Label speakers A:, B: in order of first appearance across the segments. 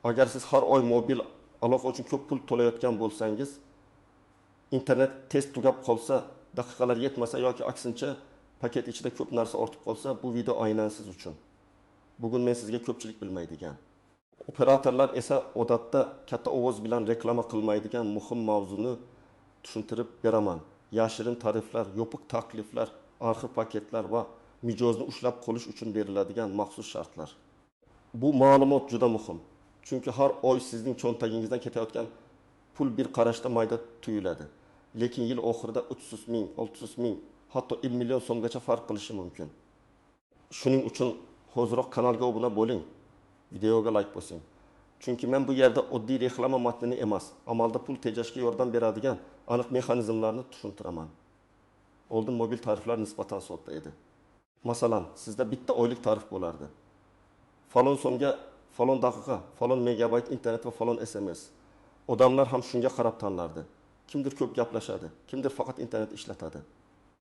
A: Agar siz har oy mobil aloqa uchun ko'p pul to'layotgan bo'lsangiz, internet tez tugab qolsa, daqiqalar yetmasa yoki aksincha paket ichida ko'p narsa ortib qolsa, bu video aynan siz uchun. Bugun men sizga ko'pchilik bilmaydigan, operatorlar esa odatda katta ovoz bilan reklama qilmaydigan muhim mavzuni tushuntirib beraman. Yashirin tariflar, yopiq takliflar, arxiv paketlar va mijozni ushlab qolish uchun beriladigan maxsus shartlar. Bu ma'lumot juda muhim. Chunki har oy sizning cho'ntagingizdan ketayotgan pul bir qarashda mayda tuyuladi. Lekin yil oxirida 300 ming, 600 ming, hatto 1 million so'mgacha farq qilishi mumkin. Shuning uchun hoziroq kanalga obuna bo'ling, videoga like bosing. Chunki men bu yerda oddiy reklama matnini emas, amalda pul tejashga yordam beradigan aniq mexanizmlarni tushuntiraman. Oldin mobil tariflar nisbatan sodda edi. Masalan, sizda bitta oylik tarif bo'lardi. Falon so'mga falon daqiqa, falon megabayt internet va falon SMS. Odamlar ham shunga qarab tanlardi. Kimdir ko'p gaplashadi, kimdir faqat internet ishlatadi.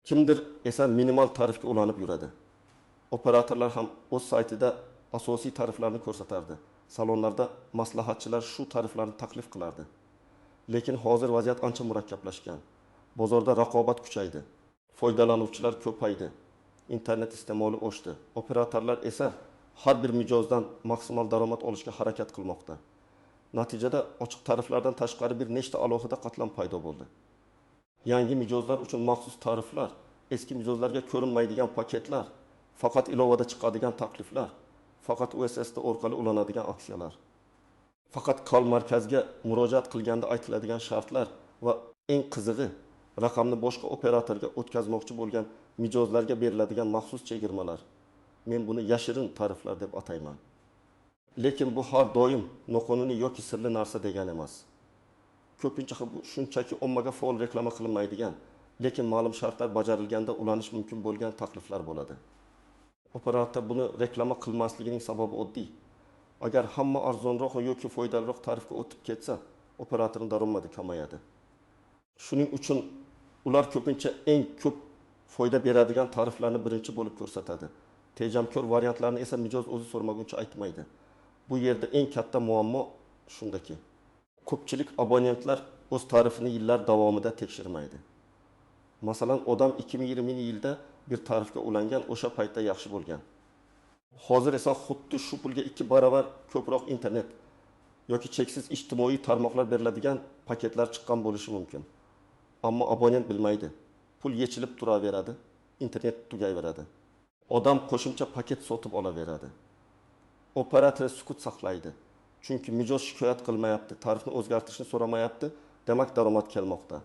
A: Kimdir esa minimal tarifga ulanib yuradi. Operatorlar ham o'z saytida asosiy tariflarni ko'rsatardi. Salonlarda maslahatchilar shu tariflarni taklif qilardi. Lekin hozir vaziyat ancha murakkablashgan. Bozorda raqobat kuchaydi. Foydalanuvchilar ko'paydi. Internet iste'moli oshdi. Operatorlar esa har bir mijozdan maksimal daromad olishga harakat qilmoqda. Natijada ochiq tariflardan tashqari bir nechta alohida qatlam paydo bo'ldi. Yangi mijozlar uchun maxsus tariflar, eski mijozlarga ko'rinmaydigan paketlar, faqat ilovada chiqadigan takliflar, faqat USSD orqali ulanadigan aksiyalar, faqat call markazga murojaat qilganda aytiladigan shartlar va eng qizig'i raqamni boshqa operatorga o'tkazmoqchi bo'lgan mijozlarga beriladigan maxsus chegirmalar. Men buni yashirin tariflar deb atayman. Lekin bu har doim noqonuniy yoki sirli narsa degani emas. Ko'pincha bu shunchaki ommaga faol reklama qilinmaydigan, lekin ma'lum shartlar bajarilganda ulanish mumkin bo'lgan takliflar bo'ladi. Operator buni reklama qilmasligining sababi oddiy. Agar hamma arzonroq yoki foydaliroq tarifga o'tib ketsa, operatorning daromadi kamayadi. Shuning uchun ular ko'pincha eng ko'p foyda beradigan tariflarni birinchi bo'lib ko'rsatadi. Tejamkor variantlarni esa mijoz o'zi so'ramaguncha aytmaydi. Bu yerda eng katta muammo shundaki, ko'pchilik abonentlar o'z tarifini yillar davomida tekshirmaydi. Masalan, odam 2020-yilda bir tarifga ulangan, o'sha paytda yaxshi bo'lgan. Hozir esa xuddi shu pulga 2 barobar ko'proq internet yoki cheksiz ijtimoiy tarmoqlar beriladigan paketlar chiqqan bo'lishi mumkin. Ammo abonent bilmaydi. Pul yechilib turaveradi, internet tugayveradi. Odam qo'shimcha paket sotib olaveradi. Operator sukut saqlaydi. Chunki mijoz shikoyat qilmayapti, tarifni o'zgartirishni so'ramayapti, demak daromad kelmoqda.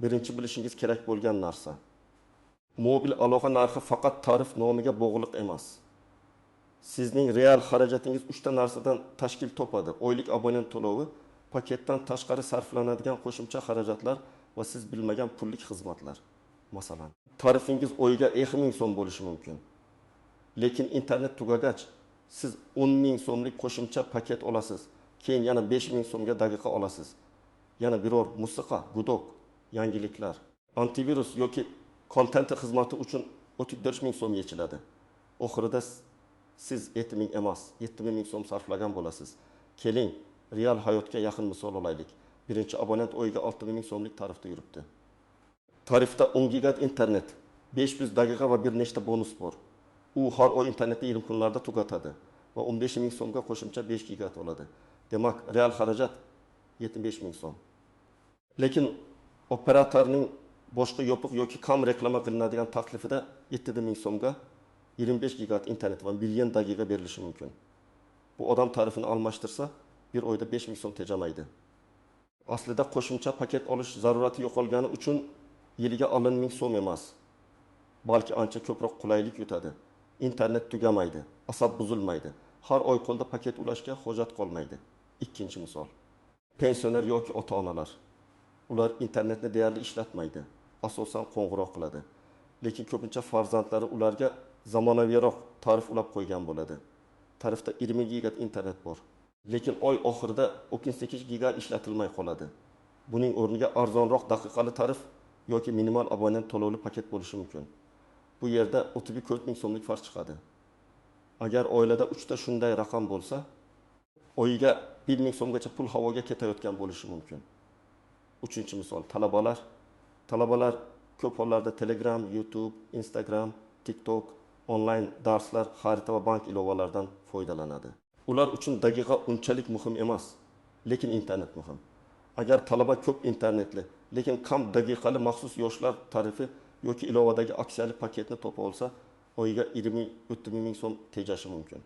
A: Birinchi bilishingiz kerak bo'lgan narsa. Mobil aloqa narxi faqat tarif nomiga bog'liq emas. Sizning real xarajatingiz 3 ta narsadan tashkil topadi. Oylik abonent to'lovi, paketdan tashqari sarflanadigan qo'shimcha xarajatlar va siz bilmagan pullik xizmatlar. Masalan, tarifingiz oyiga 2000 so'm bo'lishi mumkin. Lekin internet tugagach siz 10 000 so'mlik qo'shimcha paket olasiz. Keyin yana 5000 so'mga daqiqa olasiz. Yana biror musiqa, gudok, yangiliklar, antivirus yoki kontent xizmati uchun 34 000 so'm yechiladi. Oxirida siz 7000 emas, 70 000 so'm sarflagan bo'lasiz. Keling, real hayotga yaqin misol olaylik. Birinchi abonent oyiga 6000 so'mlik tarifda yuribdi. Tarifda 10 gigat internet, 500 daqiqa va bir nechta bonus bor. U har oy internetni 20 kunlarda tugatadi va 15 000 so'mga qo'shimcha 5 gigat oladi. Demak, real xarajat 75 000 so'm. Lekin operatorning boshqa yopiq yoki kam reklama qilinadigan taklifida 7000 so'mga 25 gigat internet va million daqiqa berilishi mumkin. Bu odam tarifini almashtirsa, bir oyda 5000 so'm tejamaydi. Aslida qo'shimcha paket olish zarurati yo'qolgani uchun yiliga 10 000 so'm emas, balki ancha ko'proq qulaylik yutadi. Internet tugamaydi, asab buzilmaydi. Har oy qo'lda paket ulashga hojat qolmaydi. Ikkinchi misol. Pensioner yoki ota-onalar. Ular internetni deyarli ishlatmaydi, asosan qo'ng'iroq qiladi. Lekin ko'pincha farzandlari ularga zamonaviyroq tarif ulab qo'ygan bo'ladi. Tarifda 20 gigat internet bor. Lekin oy oxirida 38 giga ishlatilmay qoladi. Buning o'rniga arzonroq daqiqali tarif yoki minimal abonent to'lovli paket bo'lishi mumkin. Bu yerda 34 000 so'mlik farq chiqadi. Agar oilada 3 ta shunday raqam bo'lsa, oyiga 1000 so'mgacha pul havoga ketayotgan bo'lishi mumkin. Uchinchi misol, talabalar. Talabalar ko'p hollarda Telegram, YouTube, Instagram, TikTok, onlayn darslar, xarita va bank ilovalaridan foydalanadi. Ular uchun daqiqa unchalik muhim emas, lekin internet muhim. Agar talaba ko'p internetli, lekin kam daqiqali maxsus yoshlar tarifi yoki ilovadagi aksiyali paketni topa olsa, oyiga 20-30 ming so'm tejashi mumkin.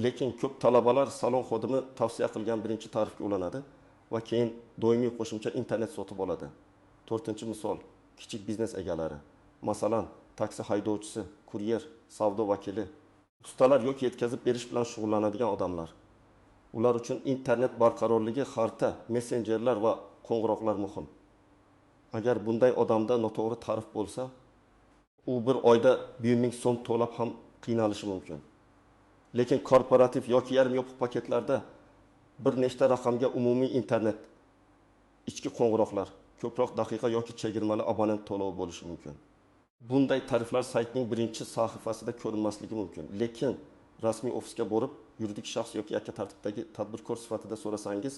A: Lekin ko'p talabalar salon xodimi tavsiya qilgan birinchi tarifga ulanadi va keyin doimiy qo'shimcha internet sotib oladi. To'rtinchi misol, kichik biznes egalari. Masalan, taksi haydovchisi, kuryer, savdo vakili, ustalar yoki yetkazib berish bilan shug'ullanadigan odamlar. Ular uchun internet barqarorligi, xarita, messenjerlar va qo'ng'iroqlar muhim. Agar bunday odamda noto'g'ri tarif bo'lsa, u bir oyda 1000 so'm to'lab ham qiynalishi mumkin. Lekin korporativ yoki yarim yopiq paketlarda bir nechta raqamga umumiy internet, ichki qo'ng'iroqlar, ko'proq daqiqa yoki chegirmali abonent to'lovi bo'lishi mumkin. Bunday tariflar saytning birinchi sahifasida ko'rinmasligi mumkin, lekin rasmiy ofisga borib, yuridik shaxs yoki yakka tartibdagi tadbirkor sifatida so'rasangiz,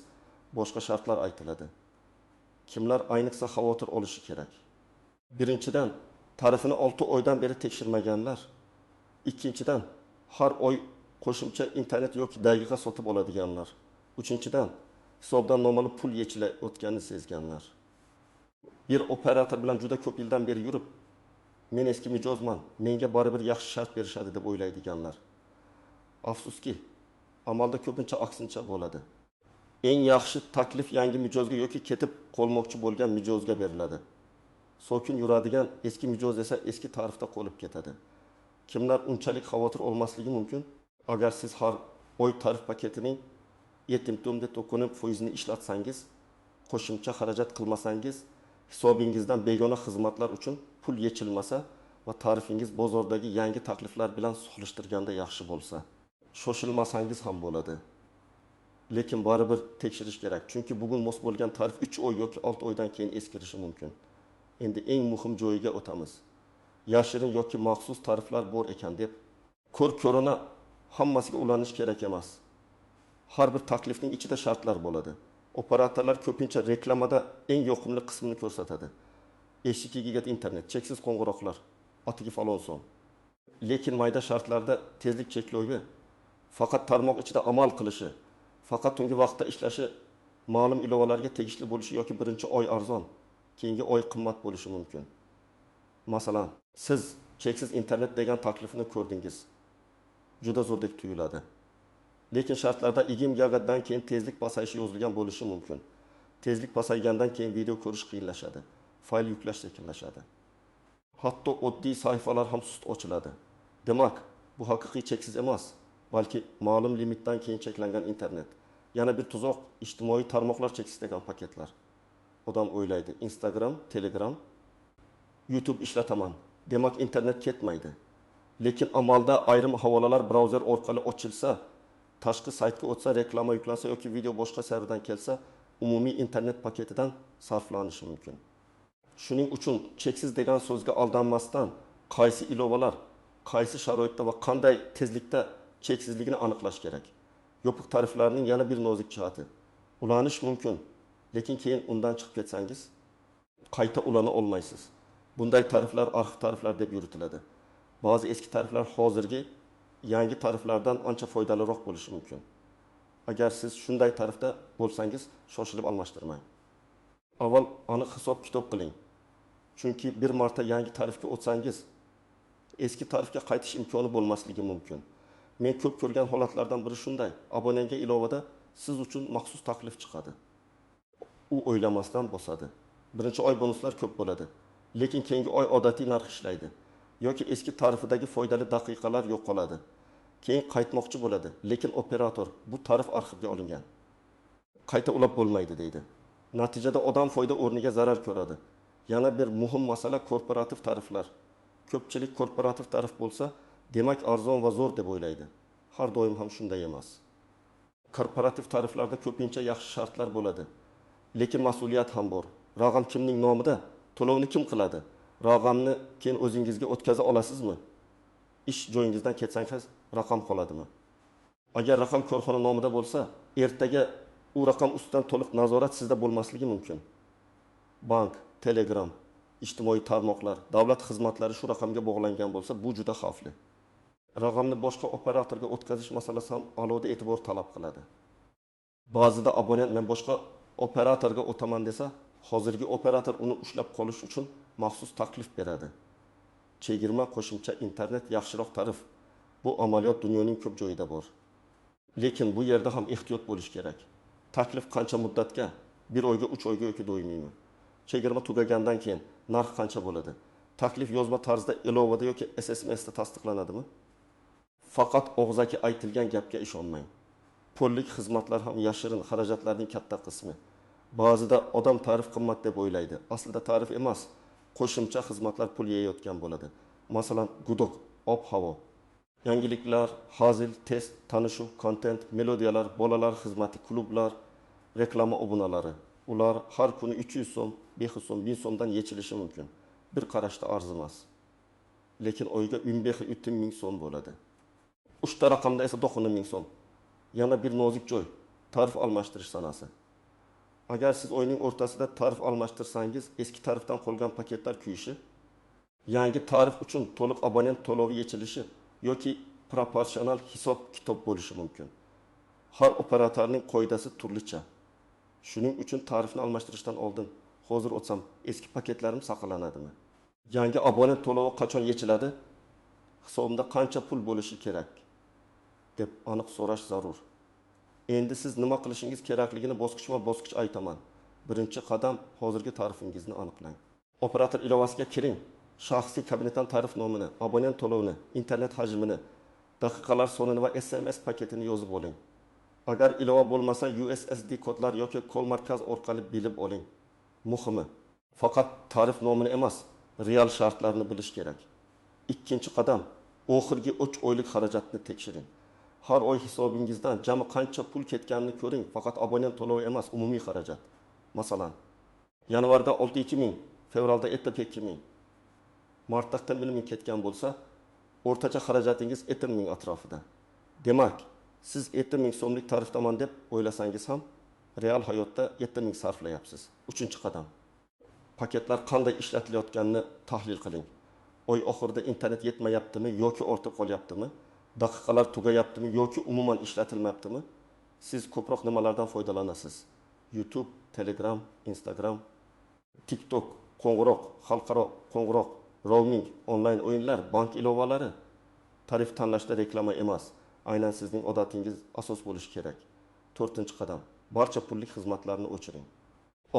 A: boshqa shartlar aytiladi. Kimlar ayniqsa xavotir olishi kerak? Birinchidan, tarifini 6 oydan beri tekshirmaganlar. Ikkinchidan, har oy qo'shimcha internet yoki daqiqa sotib oladiganlar. Uchinchidan, hisobdan noma'lum pul yechilayotganini sezganlar. Bir operator bilan juda ko'p yildan beri yurib, men eski mijozman, menga baribir yaxshi shart berishadi deb o'ylaydiganlar. Afsuski, amalda ko'pincha aksincha bo'ladi. Eng yaxshi taklif yangi mijozga yoki ketib qolmoqchi bo'lgan mijozga beriladi. Sokin yuradigan eski mijoz esa eski tarifda qolib ketadi. Kimlar unchalik xavotir olmasligi mumkin? Agar siz har oy tarif paketining 7,9 foizini ishlatsangiz, qo'shimcha xarajat qilmasangiz, hisobingizdan begona xizmatlar uchun pul yechilmasa va tarifingiz bozordagi yangi takliflar bilan solishtirganda yaxshi bo'lsa, shoshilmasangiz ham bo'ladi. Lekin baribir tekshirish kerak, chunki bugun mos bo'lgan tarif 3 oy yoki 6 oydan keyin eskirishi mumkin. Endi eng muhim joyiga o'tamiz. Yashirin yoki maxsus tariflar bor ekan deb ko'r-ko'rona hammasiga ulanish kerak emas. Har bir taklifning ichida shartlar bo'ladi. Operatorlar ko'pincha reklamada eng yoqimli qismini ko'rsatadi. 52 gigabayt internet, cheksiz qo'ng'iroqlar, atigi falon so'm. Lekin mayda shartlarda tezlik cheklovi, faqat tarmoq ichida amal qilishi, faqat tungi vaqtda ishlashi, ma'lum ilovalarga tegishli bo'lishi yoki birinchi oy arzon, keyingi oy qimmat bo'lishi mumkin. Masalan, siz cheksiz internet degan taklifni ko'rdingiz. Juda zo'rdek tuyuladi. Lekin shartlarda 20 gigabaytdan keyin tezlik pasayishi yozilgan bo'lishi mumkin. Tezlik pasaygandan keyin video ko'rish qiyinlashadi, fayl yuklash sekinlashadi. Hatto oddiy sahifalar ham sust ochiladi. Demak, bu haqiqiy cheksiz emas, balki ma'lum limitdan keyin cheklangan internet. Yana bir tuzoq, ijtimoiy tarmoqlar cheksiz degan paketlar. Odam o'ylaydi, Instagram, Telegram, YouTube ishlataman. Demak, internet ketmaydi. Lekin amalda ayrim havolalar brauzer orqali ochilsa, tashqi saytga o'tsa, reklama yuklansa yoki video boshqa serverdan kelsa, umumiy internet paketidan sarflanishi mumkin. Shuning uchun cheksiz degan so'zga aldanmasdan qaysi ilovalar, qaysi sharoitda va qanday tezlikda cheksizligini aniqlash kerak. Yopiq tariflarning yana bir nozik jihati. Ulanish mumkin, lekin keyin undan chiqib ketsangiz qayta ulana olmaysiz. Bunday tariflar arxiv tariflar deb yuritiladi. Ba'zi eski tariflar hozirgi yangi tariflardan ancha foydaliroq bo'lishi mumkin. Agar siz shunday tarifda bo'lsangiz, shoshilib almashtirmang. Avval aniq hisob-kitob qiling. Chunki bir marta yangi tarifga o'tsangiz, eski tarifga qaytish imkoni bo'lmasligi mumkin. Men ko'p ko'rgan holatlardan biri shunday. Abonentga ilovada siz uchun maxsus taklif chiqadi. U o'ylamasdan bosadi. Birinchi oy bonuslar ko'p bo'ladi, lekin keyingi oy odatiy narx ishlaydi yoki eski tarifidagi foydali daqiqalar yo'qoladi. Keyin qaytmoqchi bo'ladi, lekin operator bu tarif arxivga olingan, qayta ulab bo'lmaydi deydi. Natijada odam foyda o'rniga zarar ko'radi. Yana bir muhim masala korporativ tariflar. Ko'pchilik korporativ tarif bo'lsa, demak arzon va zo'r deb o'ylaydi. Har doim ham shunday emas. Korporativ tariflarda ko'pincha yaxshi shartlar bo'ladi, lekin mas'uliyat ham bor. Raqam kimning nomida, to'lovni kim qiladi? Raqamni keyin o'zingizga o'tkaza olasizmi? Ish joyingizdan ketsangiz raqam qoladimi? Agar raqam korxona nomida bo'lsa, ertaga u raqam ustidan to'liq nazorat sizda bo'lmasligi mumkin. Bank, Telegram, ijtimoiy tarmoqlar, davlat xizmatlari shu raqamga bog'langan bo'lsa, bu juda xavfli. Raqamni boshqa operatorga o'tkazish masalasi ham alohida e'tibor talab qiladi. Ba'zida abonent men boshqa operatorga o'taman desa, hozirgi operator uni ushlab qolish uchun maxsus taklif beradi. Chegirma, qo'shimcha internet, yaxshiroq tarif. Bu amaliyot dunyoning ko'p joyida bor. Lekin bu yerda ham ehtiyot bo'lish kerak. Taklif qancha muddatga? 1 oyga, 3 oyga yoki doimiymi? Chegirma tugagandan keyin narx qancha bo'ladi? Taklif yozma tarzda ilovada yoki SMSda tasdiqlanadimi? Faqat og'zaki aytilgan gapga ishonmang. Pullik xizmatlar ham yashirin xarajatlarning katta qismi. Ba'zida odam tarif qimmat deb o'ylaydi. Aslida tarif emas, qo'shimcha xizmatlar pul yeyayotgan bo'ladi. Masalan, gudok, ob-havo, yangiliklar, hazil, test, tanishuv, kontent, melodiyalar, bolalar xizmati, klublar, reklama obunalari. Ular har kuni 300 so'm, 500 so'm, 1000 so'mdan yechilishi mumkin. Bir qarashda arzimas. Lekin oyga 15 ming so'm bo'ladi. 3 ta raqamda esa 9000 so'm. Yana bir nozik joy, tarif almashtirish sanasi. Agar siz oyning o'rtasida tarif almashtirsangiz, eski tarifdan qolgan paketlar kuyishi, yangi tarif uchun to'liq abonent to'lovi yechilishi yoki proporsional hisob-kitob bo'lishi mumkin. Har operatorning qoidasi turlicha. Shuning uchun tarifni almashtirishdan oldin hozir o'tsam eski paketlarim saqlanadimi? Yangi abonent to'lovi qachon yechiladi? Hisobimda qancha pul bo'lishi kerak deb aniq so'rash zarur. Endi siz nima qilishingiz kerakligini bosqichma-bosqich aytaman. Birinchi qadam hozirgi tarifingizni aniqlang. Operator ilovasiga kiring. Shaxsiy kabinetdan tarif nomini, abonent to'lovini, internet hajmini, daqiqalar sonini va SMS paketini yozib oling. Agar ilova bo'lmasa, USSD kodlar yoki call markaz orqali bilib oling. Muhimi, faqat tarif nomini emas, real shartlarni bilish kerak. Ikkinchi qadam, oxirgi 3 oylik xarajatni tekshiring. Har oy hisobingizdan jami qancha pul ketganini ko'ring, faqat abonent to'lovi emas, umumiy xarajat. Masalan, yanvarda 62 ming, fevralda 72 ming, martda 41 ming ketgan bo'lsa, o'rtacha xarajatingiz 7 ming atrofida. Demak, siz 7 ming so'mlik tarifdaman deb o'ylasangiz ham, real hayotda 7 ming sarflayapsiz. Uchinchi qadam, paketlar qanday ishlatilayotganini tahlil qiling. Oy oxirida internet yetmayaptimi yoki ortib qolyaptimi? Daqiqalar tugayaptimi yoki umuman ishlatilmayaptimi? Siz ko'proq nimalardan foydalanasiz? YouTube, Telegram, Instagram, TikTok, qo'ng'iroq, xalqaro qo'ng'iroq, roaming, onlayn o'yinlar, bank ilovalari. Tarif tanlashda reklama emas, aynan sizning odatingiz asos bo'lishi kerak. To'rtinchi qadam, barcha pullik xizmatlarni o'chiring.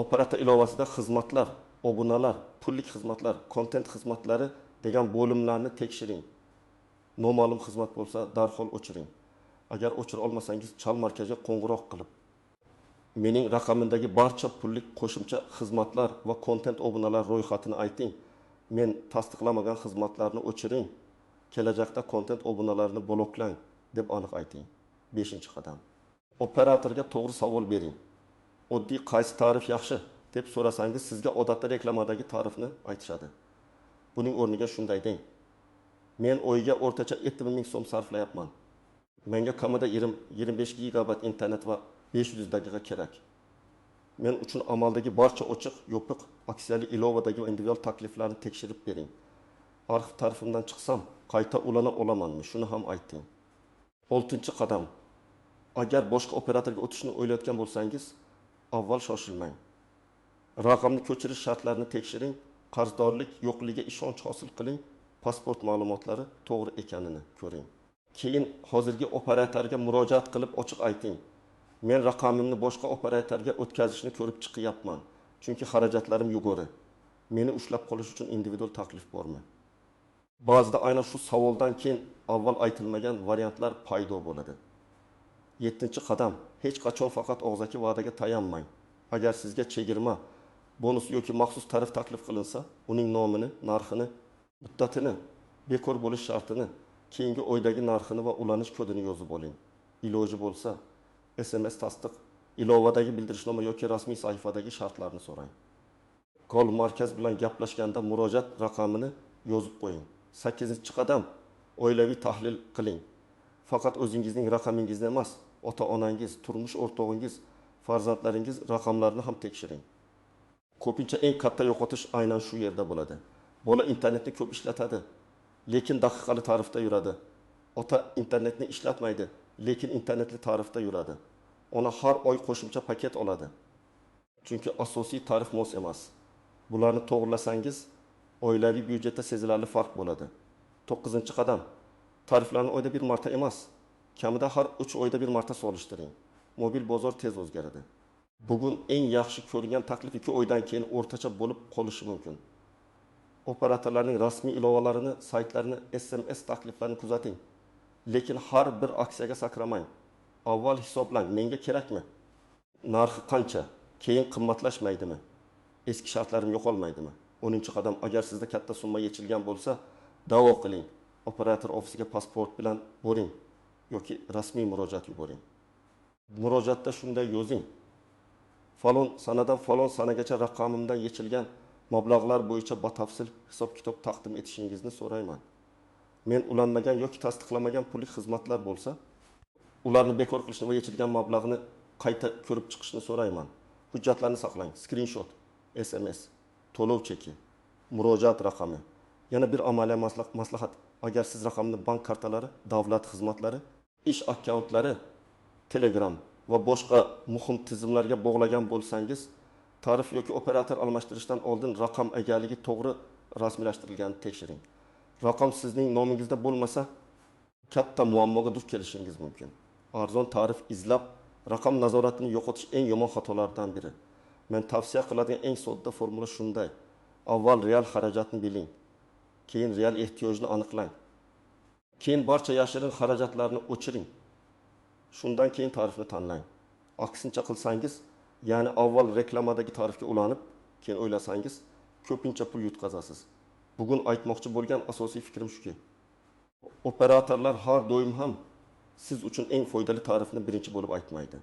A: Operator ilovasida xizmatlar, obunalar, pullik xizmatlar, kontent xizmatlari degan bo'limlarni tekshiring. Noma'lum xizmat bo'lsa, darhol o'chiring. Agar o'chira olmasangiz, chal markazga qo'ng'iroq qilib, mening raqamimdagi barcha pullik qo'shimcha xizmatlar va kontent obunalar ro'yxatini ayting. Men tasdiqlamagan xizmatlarni o'chiring. Kelajakda kontent obunalarini bloklang deb aniq ayting. 5-qadam. Operatorga to'g'ri savol bering. Oddiy qaysi tarif yaxshi deb so'rasangiz, sizga odatda reklamadagi tarifni aytishadi. Buning o'rniga shunday deng: men oyga o'rtacha 7000 so'm sarflayapman. Menga kamida 25 gigabayt internet va 500 daqiqa kerak. Men uchun amaldagi barcha ochiq, yopiq, aksiyali ilovadagi va individual takliflarni tekshirib bering. Arxiv tarifimdan chiqsam, qayta ulana olamanmi? Shuni ham ayting. 6-qadam. Agar boshqa operatorga o'tishni o'ylayotgan bo'lsangiz, avval shoshilmang. Raqamni ko'chirish shartlarini tekshiring, qarzdorlik yo'qligiga ishonch hosil qiling, pasport ma'lumotlari to'g'ri ekanini ko'ring. Keyin hozirgi operatorga murojaat qilib ochiq ayting: men raqamimni boshqa operatorga o'tkazishni ko'rib chiqyapman, chunki xarajatlarim yuqori. Meni ushlab qolish uchun individual taklif bormi? Ba'zida aynan shu savoldan keyin avval aytilmagan variantlar paydo bo'ladi. 7-qadam. Hech qachon faqat og'zaki va'daga tayanmang. Agar sizga chegirma, bonus yoki maxsus tarif taklif qilinsa, uning nomini, narxini, muddatini, bekor bo'lish shartini, keyingi oydagi narxini va ulanish kodini yozib oling. Iloji bo'lsa, SMS tasdiq, ilovadagi bildirishnoma yoki rasmiy sahifadagi shartlarni so'rang. Call markaz bilan gaplashganda murojaat raqamini yozib qo'ying. 8-qadam. Oilaviy tahlil qiling. Faqat o'zingizning raqamingizni emas, ota-onangiz, turmush o'rtog'ingiz, farzandlaringiz raqamlarini ham tekshiring. Ko'pincha eng katta yo'qotish aynan shu yerda bo'ladi. Bola internetni ko'p ishlatadi, lekin daqiqali tarifda yuradi. Ota internetni ishlatmaydi, lekin internetli tarifda yuradi. Ona har oy qo'shimcha paket oladi, chunki asosiy tarif mos emas. Bularni to'g'rilasangiz, oilaviy byudjetda sezilarli farq bo'ladi. To'qqizinchi qadam: tariflarni oyda bir marta emas, kamida har 3 oyda bir marta solishtiring. Mobil bozor tez o'zgaradi. Bugun eng yaxshi ko'ringan taklif 2 oydan keyin o'rtacha bo'lib qolishi mumkin. Operatorlarning rasmiy ilovalarini, saytlarini, SMS takliflarini kuzating. Lekin har bir aksiyaga sakramang. Avval hisoblang, menga kerakmi? Narxi qancha? Keyin qimmatlashmaydimi? Eski shartlarim yo'qolmaydimi? 10-qadam: agar sizda katta summa yechilgan bo'lsa, da'vo qiling. Operator ofisiga pasport bilan boring yoki rasmiy murojaat yuboring. Murojaatda shunday yozing: falon sanadan falon sanagacha raqamimdan yechilgan mablag'lar bo'yicha batafsil hisob-kitob taqdim etishingizni so'rayman. Men ulanmagan yoki tasdiqlamagan pullik xizmatlar bo'lsa, ularni bekor qilishni va yechilgan mablag'ni qayta ko'rib chiqishni so'rayman. Hujjatlarni saqlang: skrinshot, SMS, to'lov cheki, murojaat raqami. Yana bir amaliy maslahat: agar siz raqamni bank kartalari, davlat xizmatlari, ish akkauntlari, Telegram va boshqa muhim tizimlarga bog'lagan bo'lsangiz, tarif yoki operator almashtirishdan oldin raqam egaligi to'g'ri rasmiylashtirilganini tekshiring. Raqam sizning nomingizda bo'lmasa, katta muammoga duch kelishingiz mumkin. Arzon tarif izlab, raqam nazoratini yo'qotish eng yomon xatolardan biri. Men tavsiya qiladigan eng sodda formula shunday: avval real xarajatni biling, keyin real ehtiyojni aniqlang, keyin barcha yashirin xarajatlarni o'chiring. Shundan keyin tarifni tanlang. Aksincha qilsangiz, ya'ni avval reklamadagi tarifga ulanib, keyin o'ylasangiz, ko'pincha pul yutqazasiz. Bugun aytmoqchi bo'lgan asosiy fikrim shuki, operatorlar har doim ham siz uchun eng foydali tarifni birinchi bo'lib aytmaydi.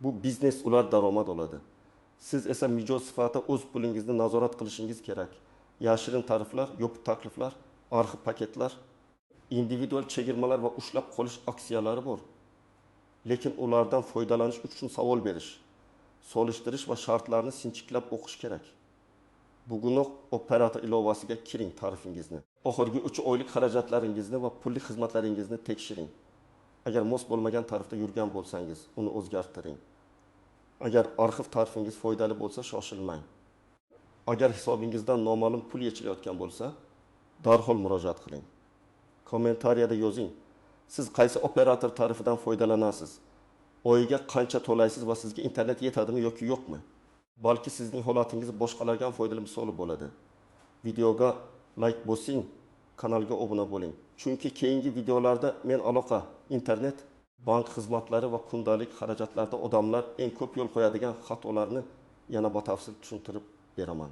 A: Bu biznes, ular daromad oladi. Siz esa mijoz sifatida o'z pulingizni nazorat qilishingiz kerak. Yashirin tariflar, yopiq takliflar, arxiv paketlar, individual chegirmalar va ushlab qolish aksiyalari bor. Lekin ulardan foydalanish uchun savol berish, solishtirish va shartlarni sinchiklab o'qish kerak. Bugunoq operator ilovasiga kiring, tarifingizni, oxirgi 3 oylik xarajatlaringizni va pullik xizmatlaringizni tekshiring. Agar mos bo'lmagan tarifda yurgan bo'lsangiz, uni o'zgartiring. Agar arxiv tarifingiz foydali bo'lsa, shoshilmang. Agar hisobingizdan noma'lum pul yechilayotgan bo'lsa, darhol murojaat qiling. Kommentariyada yozing: siz qaysi operator tarifidan foydalanasiz? Oyiga qancha to'laysiz va sizga internet yetadimi yoki yo'qmi? Balki sizning holatingiz boshqalarga ham foydali misol bo'ladi. Videoga like bosing, kanalga obuna bo'ling. Chunki keyingi videolarda men aloqa, internet, bank xizmatlari va kundalik xarajatlarda odamlar eng ko'p yo'l qo'yadigan xatolarni yana batafsil tushuntirib beraman.